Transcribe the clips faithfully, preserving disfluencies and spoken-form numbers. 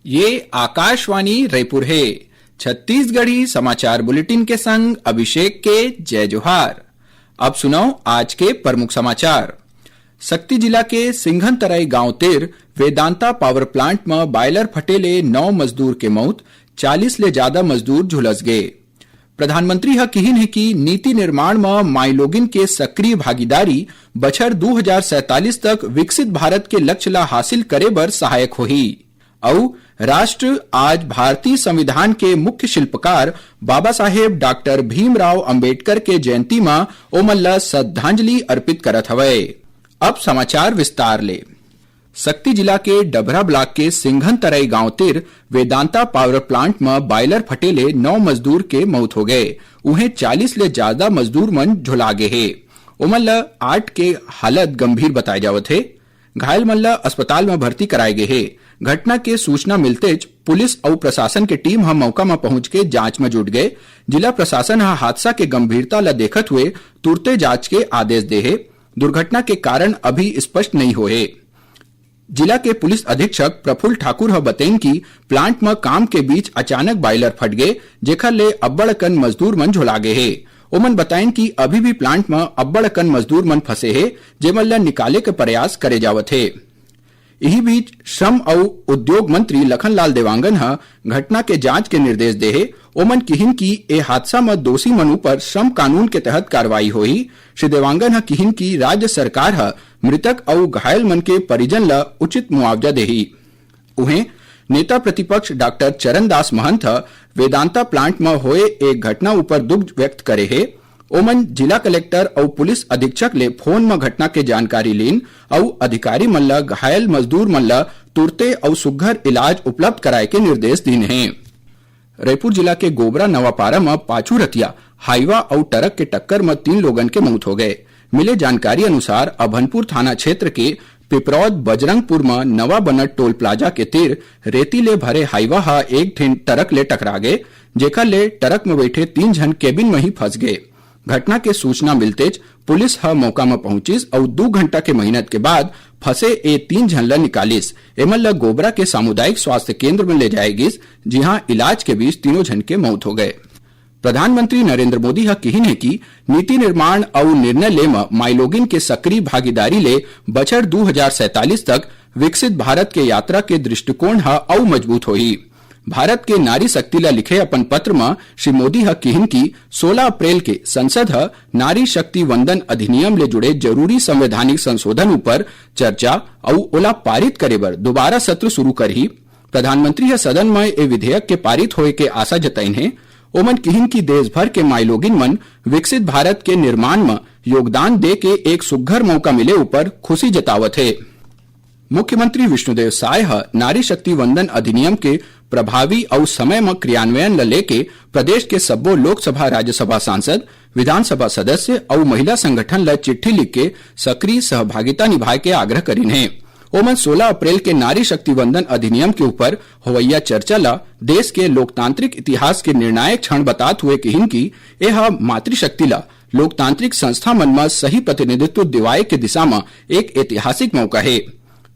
ये आकाशवाणी रायपुर हे। छत्तीसगढ़ी समाचार बुलेटिन के संग अभिषेक के जय जोहार। अब सुनव आज के प्रमुख समाचार। सक्ती जिला के सिंघनतराई गांव तीर वेदांता पावर प्लांट म बायलर फटे ले नौ मजदूर के मउत, चालीस ले जादा मजदूर झुलस गे। प्रधानमंत्री ह किहिन हे कि नीति निर्माण म माईलोगिन के सक्रिय भागीदारी बछर दू हजार सैंतालीस तक विकसित भारत के लक्ष्य ला हासिल करे बर सहायक होही। अउ राष्ट्र आज भारतीय संविधान के मुख्य शिल्पकार बाबा साहेब डॉक्टर भीमराव अंबेडकर के जयंती म ओमन ल श्रद्धांजलि अर्पित करत हवय। अब समाचार विस्तार ले। सक्ती जिला के डभरा ब्लॉक के सिंघनतरई गांव तीर वेदांता पावर प्लांट म बायलर फटे ले नौ मजदूर के मउत हो गए। उहें, चालीस ले जादा मजदूर मन झुला गे हे। ओमन ल आठ के हालत गंभीर बताए जावत हे। घायल मन ल अस्पताल म भर्ती कराए गे हे। घटना के सूचना मिलतेच पुलिस अउ प्रशासन के टीम ह मौका म पहुंच के जांच म जुट गए। जिला प्रशासन ह हादसा के गंभीरता ल देखत हुए तुरते जांच के आदेश दे हे। दुर्घटना के कारण अभी स्पष्ट नइ होए हे। जिला के पुलिस अधीक्षक प्रफुल्ल ठाकुर ह बतइन कि प्लांट म काम के बीच अचानक बायलर फट गे, जेखर ले अब्बड़ अकन मजदूर मन झोला गे हे। ओमन बताइन कि अभी भी प्लांट म अब्बड़ अकन मजदूर मन फंसे हे, जेमन ल निकाले के प्रयास करे जावत हे। इही बीच श्रम अउ उद्योग मंत्री लखनलाल देवांगन ह घटना के जांच के निर्देश दे हे। ओमन किहिन कि ए हादसा म दोषी मन ऊपर श्रम कानून के तहत कार्रवाई होही। श्री देवांगन ह किहिन कि राज्य सरकार ह मृतक अउ घायल मन के परिजन ल उचित मुआवजा देही। उहें, नेता प्रतिपक्ष डॉक्टर चरणदास महंत ह वेदांता प्लांट म होए एक घटना ऊपर दुख व्यक्त करे हे। ओमन जिला कलेक्टर अउ पुलिस अधीक्षक ले फोन म घटना के जानकारी लीन अउ अधिकारी मन ल घायल मजदूर मन ल तुरते अउ सुग्घर इलाज उपलब्ध कराए के निर्देश दीन हे। रईपुर जिला के गोबरा नवापारा म पाछू रतिया हाईवा अउ ट्रक के टक्कर म तीन लोगन के मउत हो गए। मिले जानकारी अनुसार, अभनपुर थाना क्षेत्र के पिपरौद बजरंगपुर म नवा बनत टोल प्लाजा के तीर रेती ले भरे हाईवा ह एक ठिन ट्रक ले टकरा गे, जेकर ले ट्रक म बैठे तीन झन केबिन म ही फंस गए। घटना के सूचना मिलतेच पुलिस ह मौका म पहुंचिस अउ दू घंटा के मेहनत के बाद फंसे ए तीन झन ल निकालिस। एमन ल गोबरा के सामुदायिक स्वास्थ्य केंद्र म ले जाए गिस, जिहां इलाज के बीच तीनों झन के मउत हो गए। प्रधानमंत्री नरेंद्र मोदी ह किहिन हे कि नीति निर्माण अउ निर्णय ले म माईलोगिन के सक्रिय भागीदारी ले बछर दू हजार सैंतालीस तक विकसित भारत के यात्रा के दृष्टिकोण ह अउ मजबूत होही। भारत के नारी शक्ति ल लिखे अपन पत्र म श्री मोदी ह किहिन कि सोलह अप्रैल के संसद ह नारी शक्ति वंदन अधिनियम ले जुड़े जरूरी संवैधानिक संशोधन ऊपर चर्चा अउ ओला पारित करे बर दोबारा सत्र शुरू करही। प्रधानमंत्री ह सदन म ए विधेयक के पारित होए के आशा जताइन हे। ओमन किहिन कि देश भर के माईलोगिन मन विकसित भारत के निर्माण म योगदान दे के एक सुग्घर मौका मिले ऊपर खुशी जतावत हे। मुख्यमंत्री विष्णुदेव साय ह नारी शक्ति वंदन अधिनियम के प्रभावी अउ समय म क्रियान्वयन ल लेके प्रदेश के सब्बो लोकसभा, राज्यसभा सांसद, विधानसभा सदस्य अउ महिला संगठन ल चिट्ठी लिख के सक्रिय सहभागिता निभाए के आग्रह करिन हे। ओमन सोलह अप्रैल के नारी शक्ति वंदन अधिनियम के ऊपर होवइया चर्चा ल देश के लोकतांत्रिक इतिहास के निर्णायक क्षण बतात हुए किहिन कि ए ह मातृशक्ति ल लोकतांत्रिक संस्था मन म सही प्रतिनिधित्व दिवाए के दिशा म एक ऐतिहासिक मौका हे।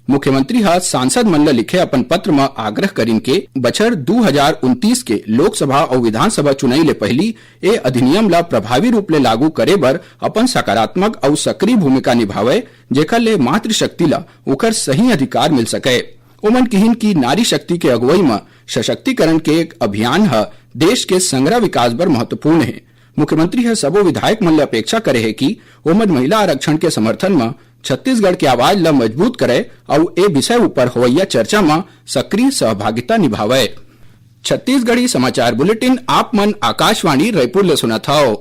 मुख्यमंत्री ह सांसद मन ल लिखे अपन पत्र म आग्रह करिन के बछर दू हजार उनतीस के लोकसभा अउ विधानसभा चुनई ले पहिली ए अधिनियम ल प्रभावी रूप ले लागू करे बर अपन सकारात्मक अउ सक्रिय भूमिका निभावय, जेकर ले मातृशक्ति ल ओकर सही अधिकार मिल सकय। ओमन किहिन कि नारी शक्ति के अगुवई म सशक्तिकरण के एक अभियान ह देश के संगरा विकास बर महत्वपूर्ण हे। मुख्यमंत्री ह सबो विधायक मन ले अपेक्षा करे हे कि ओमन महिला आरक्षण के समर्थन म छत्तीसगढ़ के आवाज ल मजबूत करय अउ ए विषय ऊपर होवइया चर्चा म सक्रिय सहभागिता निभावय। छत्तीसगढ़ी समाचार बुलेटिन आप मन आकाशवाणी रायपुर ले सुनत हव।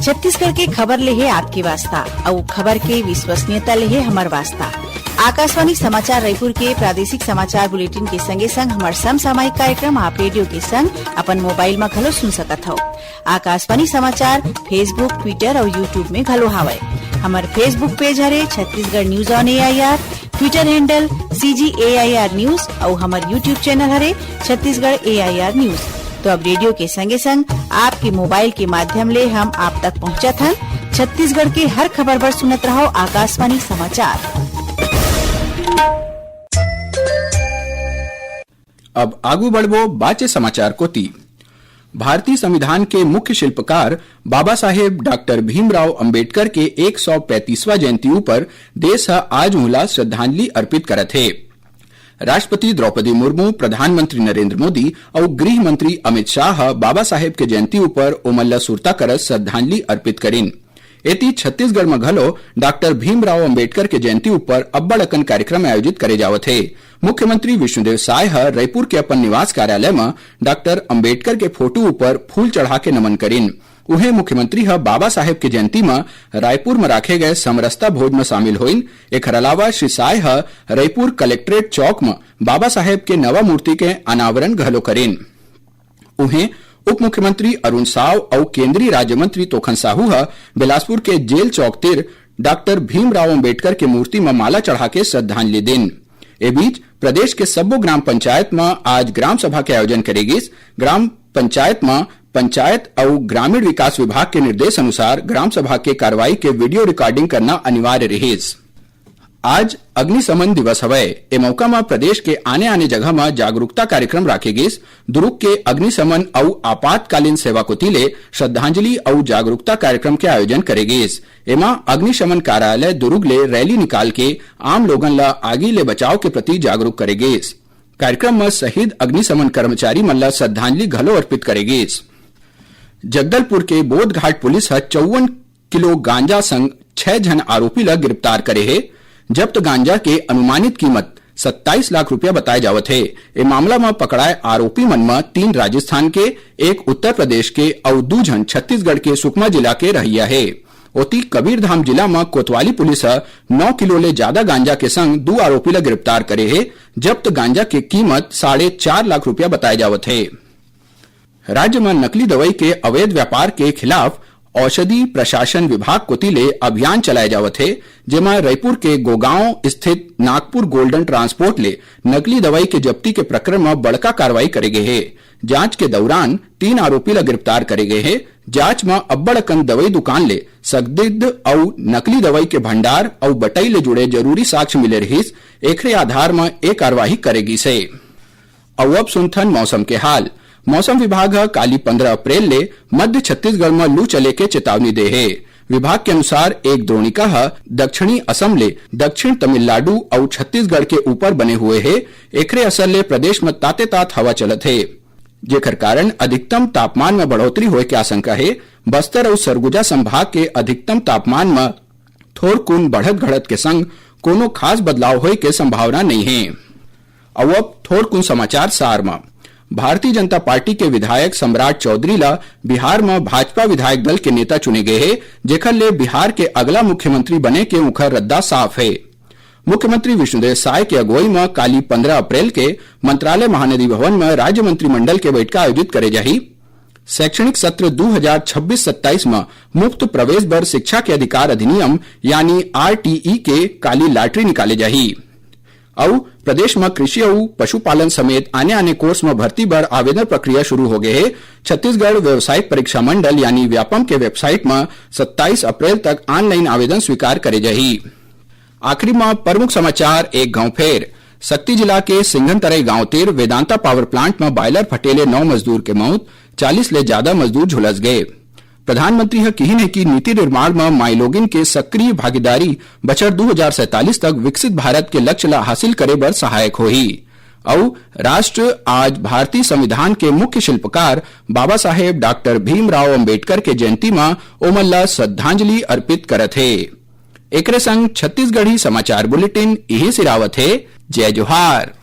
छत्तीसगढ़ के खबर ले हे आपके वास्ता, अउ खबर के विश्वसनीयता ले हे हमर वास्ता। आकाशवाणी समाचार रायपुर के प्रादेशिक समाचार बुलेटिन के संगे संग हमर समसामयिक कार्यक्रम आप रेडियो के संग अपन मोबाइल म घलो सुन सकत हव। आकाशवाणी समाचार Facebook, Twitter अउ YouTube में घलो हावय। हमर Facebook पेज हरे Chhattisgarh news on AIR, Twitter handle CG AIR news अउ हमर YouTube चैनल हरे छत्तीसगढ़ एआईआर न्यूज। तो अब रेडियो के संगे संग आपके मोबाइल के माध्यम ले हम आप तक पहुंचत हन। छत्तीसगढ़ के हर खबर बर सुनत रहव आकाशवाणी समाचार। अब आगू बढ़बो बाचे समाचार कोति। भारतीय संविधान के मुख्य शिल्पकार बाबा साहेब डॉक्टर भीमराव अंबेडकर के एक सौ पैंतीसवां जयंती ऊपर देश ह आज उहला श्रद्धांजलि अर्पित करत हे। राष्ट्रपति द्रौपदी मुर्मू, प्रधानमंत्री नरेंद्र मोदी अउ गृह मंत्री अमित शाह ह बाबा साहेब के जयंती ऊपर ओमन ल सुरता करत श्रद्धांजलि अर्पित करिन। एती छत्तीसगढ़ म घलो डॉक्टर भीमराव अंबेडकर के जयंती ऊपर अब्बड़ अकन कार्यक्रम आयोजित करे जावत हे। मुख्यमंत्री विष्णुदेव साय ह रईपुर के अपन निवास कार्यालय म डॉक्टर अंबेडकर के फोटो ऊपर फूल चढ़ा के नमन करिन। उहें, मुख्यमंत्री ह बाबा साहेब के जयंती म रायपुर म राखे गए समरसता भोज म शामिल होइन। एखर अलावा श्री साय ह रईपुर कलेक्ट्रेट चौक म बाबा साहेब के नवा मूर्ति के अनावरण घलो करिन। उहें, उप मुख्यमंत्री अरुण साव अउ केंद्रीय राज्य मंत्री तोखन साहू ह बिलासपुर के जेल चौक तीर डॉक्टर भीमराव अंबेडकर के मूर्ति म माला चढ़ा के श्रद्धांजलि दिन। ए बीच, प्रदेश के सब्बो ग्राम पंचायत म आज ग्राम सभा के आयोजन करे गिस। ग्राम पंचायत म पंचायत अउ ग्रामीण विकास विभाग के निर्देश अनुसार ग्राम सभा के कार्रवाई के वीडियो रिकॉर्डिंग करना अनिवार्य रिहिस। आज अग्निशमन दिवस हवय। ए मौका म प्रदेश के आने-आने जगह म जागरूकता कार्यक्रम राखे गिस। दुरूग के अग्निशमन अउ आपातकालीन सेवा कोति ले श्रद्धांजलि अउ जागरूकता कार्यक्रम के आयोजन करे गिस। एमा अग्निशमन कार्यालय दुरूग ले रैली निकाल के आम लोगन ल आगी ले बचाव के प्रति जागरूक करे गिस। कार्यक्रम म शहीद अग्निशमन कर्मचारी मन ल श्रद्धांजलि घलो अर्पित करे गिस। जगदलपुर के बोधघाट पुलिस ह चौवन किलो गांजा संग छह झन आरोपी ल गिरफ्तार करे हे। जब्त गांजा के अनुमानित कीमत सत्ताईस लाख रुपया बताए जावत हे। ए मामला म पकड़ाए आरोपी मन म तीन राजस्थान के, एक उत्तर प्रदेश के अउ दू झन छत्तीसगढ़ के सुकमा जिला के रहइया हे। ओती, कबीरधाम जिला म कोतवाली पुलिस ह नौ किलो ले जादा गांजा के संग दू आरोपी ल गिरफ्तार करे हे। जब्त गांजा के कीमत साढ़े चार लाख रुपया बताए जावत हे। राज्य म नकली दवाई के अवैध व्यापार के खिलाफ औषधि प्रशासन विभाग कोति ले अभियान चलाए जावत हे, जेमा रईपुर के गोगांव स्थित नागपुर गोल्डन ट्रांसपोर्ट ले नकली दवाई के जब्ती के प्रकरण म बड़का कार्रवाई करे गे हे। जांच के दौरान तीन आरोपी ल गिरफ्तार करे गे हे। जांच म अब्बड़ अकन दवाई दुकान ले संदिग्ध अउ नकली दवाई के भंडार अउ बटई ले जुड़े जरूरी साक्ष्य मिले रिहिस, एखरे आधार म ए कार्रवाई करे गिस हे। अउ अब सुनथन मौसम के हाल। मौसम विभाग ह काली पंद्रह अप्रैल ले मध्य छत्तीसगढ़ म लू चले के चेतावनी दे हे। विभाग के अनुसार, एक द्रोणिका ह दक्षिणी असम ले दक्षिण तमिलनाडु अउ छत्तीसगढ़ के ऊपर बने हुए हे। एखरे असर ले प्रदेश म ताते-तात हवा चलत हे, जेखर कारण अधिकतम तापमान म बढ़ोतरी होए के आशंका हे। बस्तर अउ सरगुजा संभाग के अधिकतम तापमान म थोरकुन बढ़त घटत के संग कोनो खास बदलाव होए के संभावना नइ हे। अउ अब थोरकुन समाचार सार म। भारतीय जनता पार्टी के विधायक सम्राट चौधरी ल बिहार म भाजपा विधायक दल के नेता चुने गे हे, जेखर ले बिहार के अगला मुख्यमंत्री बने के उंखर रद्दा साफ हे। मुख्यमंत्री विष्णुदेव साय के अगुवई म काली पंद्रह अप्रैल के मंत्रालय महानदी भवन म राज्य मंत्रिमंडल के बइठका आयोजित करे जाही। शैक्षणिक सत्र दू हजार छब्बीस सत्ताईस म मुफ्त प्रवेश बर शिक्षा के अधिकार अधिनियम यानी आरटीई के काली लॉटरी निकाले जाही। अउ प्रदेश म कृषि अउ पशुपालन समेत आने-आने कोर्स म भर्ती बर आवेदन प्रक्रिया शुरू हो गे हे। छत्तीसगढ़ व्यावसायिक परीक्षा मंडल यानी व्यापम के वेबसाइट म सत्ताईस अप्रैल तक ऑनलाइन आवेदन स्वीकार करे जाही। आखिरी म प्रमुख समाचार एक घांव फेर। सक्ती जिला के सिंघनतरई गांव तीर वेदांता पावर प्लांट म बायलर फटे ले नौ मजदूर के मउत, चालीस ले जादा मजदूर झुलस गे। प्रधानमंत्री ह किहिन हे कि नीति निर्माण म माईलोगिन के सक्रिय भागीदारी बछर दू हजार सैंतालीस तक विकसित भारत के लक्ष्य ला हासिल करे बर सहायक होही। अउ राष्ट्र आज भारतीय संविधान के मुख्य शिल्पकार बाबा साहेब डॉक्टर भीमराव अंबेडकर के जयंती म ओमन ला श्रद्धांजलि अर्पित करत हे। एकरे संग छत्तीसगढ़ी समाचार बुलेटिन इही सिरावत हे। जय जोहार।